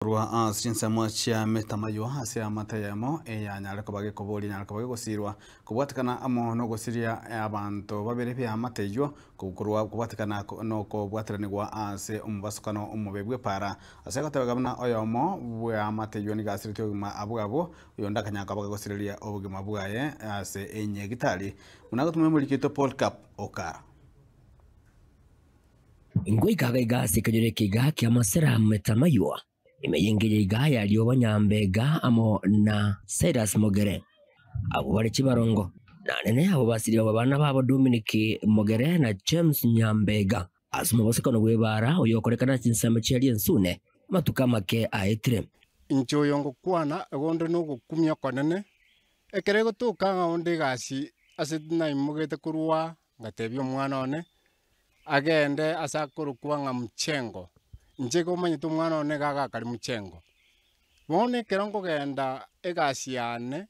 Korwa ase chinsemo chia metamaywa ase amate eyemo eyanyare koba gekoboria enyare koba gegosirwa kobwatekana amo nogosiria abanto babere b'eamate eyio korwa kobwatekana nokobwateranigwa ase omobasokano omobe bw'epaara. Ase agotebeka buna oyomo bw'eamate eyio nigo asiretie obogima abwo abwo, oyonde akanyara koba gagosireria obogima bwaye ase enyagitari. Buna agotumia omoriki oito Paul Cup Okara. Ngoika iga ase ekenyoro eke iga ki'amasera metamaywa, ime y'engencho iga ya rioba Nyambega amo na Cyrus Mogere, abwo bare chibarongo, na nene abwo basirie abana babo Dominic Mogere na James Nyambega ase omobosokano bw'ebaara oyokorekana ase chinsemo chia Riensune amatuko amake aetire. Inche oyo ngokwana, igo onde nogokumia okonene, ekero egotoka ng'a onde egasi ase naimogete korwa Ngatebia omwana one, agende ase akorokwa ng'a mchengo, inche igo omanyete omwana one iga agakare mchengo. Bono ekero nkogenda egasi yane,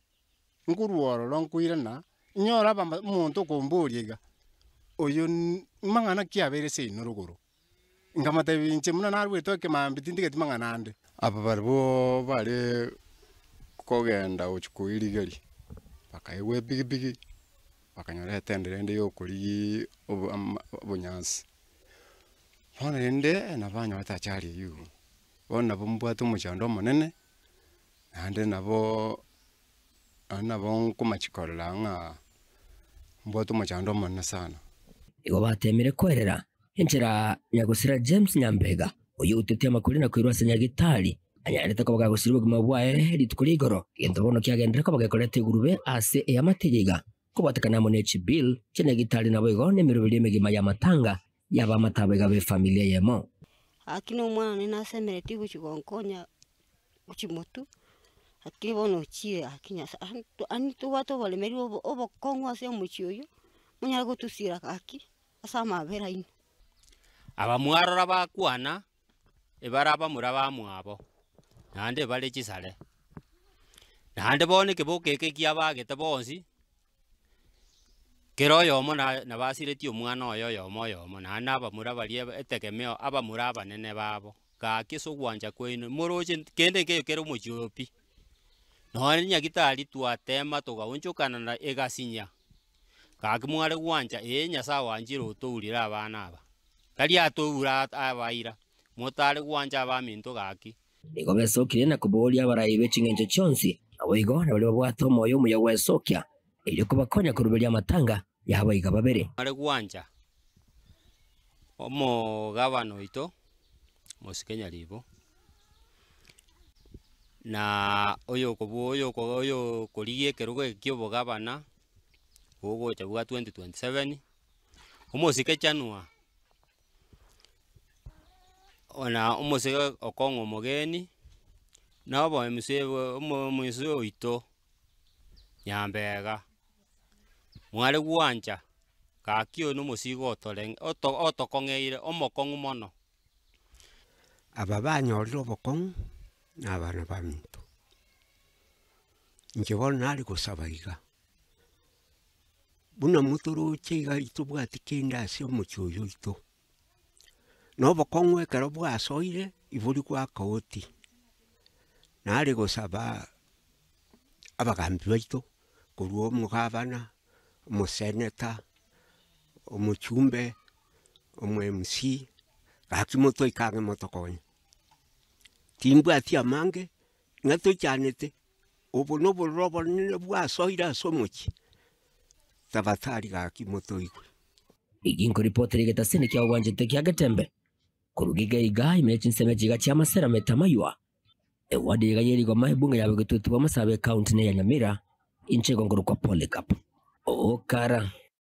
nkorwa ororo nkoirana, nyore abama omonto okomboria iga, oyo mang'ana ki abeire seino rogoro? Nkamotebia inche buna narwete ekemambia tindigeti mang'ana ande. Aba barabwo bare kogenda gochia koirigeria, bakaegwa epigipigi, bakanyora etendere ende yokorigia obo ama obonyansi. Bono rende nabo banyorete achari eywo igoro, bono nabo mbwate omochando omonene, naende nabo naende nabo nkomachia korora ng'a mbwate omochando omonene sana. Igo bateemire koerera enchera nyagosira James Nyambega, oyio outetie amakori na koirwa ase Nyagitari, anyarete koba gagosiria obogima bwaye rituko ria igoro, egento bono kiagenderere koba gekoreta egurube ase eamate eye iga, kobwatekana amo ne chibill chia Nyagitari naboigo nemeroberio emegima y'amatanga y'abamate abo iga b'efamilia eyemo. Gaki na omwana one nasemeretie gochia gonkonya gochia motwe, lakini bono ochire gaki Nyasae ani tobwate oboremerwa obo obokong'u ase omochie oyio, monyare gotosiera gaki ase amabera aino. Aba mwarora bakwana, ebare abamura bamwabo, naende ebare chisare. Naende bono ekeboko eke kiabagete bonsi, kera oyomo na nabasiretie omwana oye oyomo oyomo, naende na abamura baria etegemeo abamura abanene babo, gaki ase ogwancha kwaino, moroche kende nkeiyo kere omochie oyo pi. Nonye nyagetari twatema togaonchokana na egasinya. Gaki mware gwancha, ee Nyasae oanchire otourire abana aba, tari atoura abaira, motare gwancha abaminto gaki. Nigo besokirie na koboria abarai be ching'encho chionsi, naboigo na baria babwate omoyo omuya gwesokia, erio kobakonya koruberia amatanga y'abaiga babere. Mware gwancha omogabana oito, Mosike Nyaribo, na oyokobua oyoko oyokorigia ekerogo eke kia obogabana, bogocha bwa 2027, omosike Chanua, na omosike Okong'o Omogeni, na obo MC omo omoisia oito Nyambega, mware gwancha gaki oyo na omosigo otoreng oto otokong'eire omokong'u mono. Aba banyorire obokong'u na abana baminto. Inche bono nare gosaba iga, buna motoroche iga tobwati kende ase omochie oyo oito, na obokong'u ekero bwasoire ibori goaka oti, nare gosaba abagambi baito korwa omogabana, omoseneta, omochumbe, omo MC, gaki motoike ang'e motokonye. Timbwati amange, ng'a tochanete. Obo nobororo obonene bwasoire ase omochie, tafadhali gaki motoigwe. Eki nkoripotera egetasini kia obwanchete kia Getembe, korwa iga iga ime ye chinsemo echi iga chia Masera Metamaywa, eward iga ye rigoma ebunge ya Bogetutu bwa Masaaba ecounty ne ya Nyamira, inche igo nkorokwa Polycarp Okara.